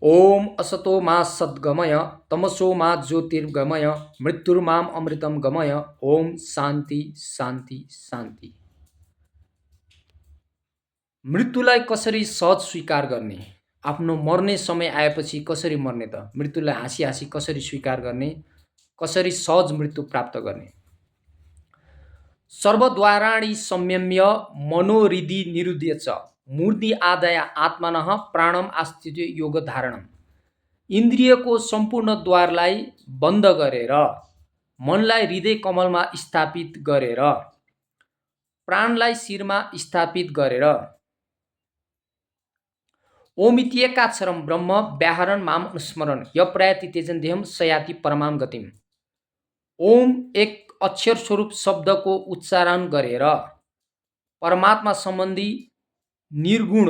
ओम असतो मा सद्गमय तमसो मा ज्योतिर्गमय मृत्युर्माम अमृतम गमय। ओम शान्ति शान्ति शान्ति। मृत्युलाई कसरी सहज स्वीकार गर्ने? आफ्नो मर्ने समय आएपछि कसरी मर्ने त? मृत्युलाई हाँसी हाँसी कसरी स्वीकार गर्ने? कसरी सहज मृत्यु प्राप्त गर्ने? सर्वद्वाराणि संयम्य मनोहृदि निरुध्य च मूर्ति आदाय आत्मनः प्राणम आस्थित योग धारणम। इन्द्रियको सम्पूर्ण द्वारलाई बन्द गरेर मनलाई हृदय कमलमा स्थापित गरेर प्राणलाई शिरमा स्थापित गरेर ओमित्येकाक्षरम ब्रह्म व्याहरण माम अनुस्मरण यप्रयाति तेजन देहम सयाति परमाम गतिम। ओम एक अक्षर स्वरूप शब्दको उच्चारण गरेर परमात्मा सम्बन्धी निर्गुण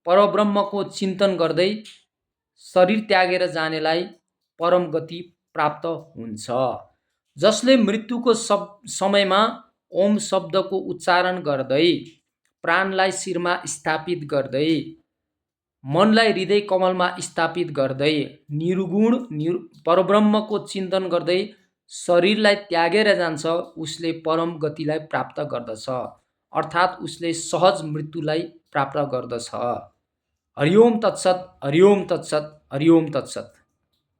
परब्रह्मको चिन्तन गर्दै शरीर त्यागेर जानेलाई परम गति प्राप्त हुन्छ। जसले मृत्युको समयमा ओम शब्दको उच्चारण गर्दै प्राणलाई शिरमा स्थापित गर्दै मनलाई हृदय कमलमा स्थापित गर्दै निर्गुण परब्रह्मको चिन्तन गर्दै शरीरलाई त्यागेर जान्छ, उसले परम गतिलाई प्राप्त गर्दछ, अर्थात् उसले सहज मृत्युलाई प्राप्त गर्दछ। हरि ओम तत्सत, हरि ओम तत्सत, हरि ओम तत्सत।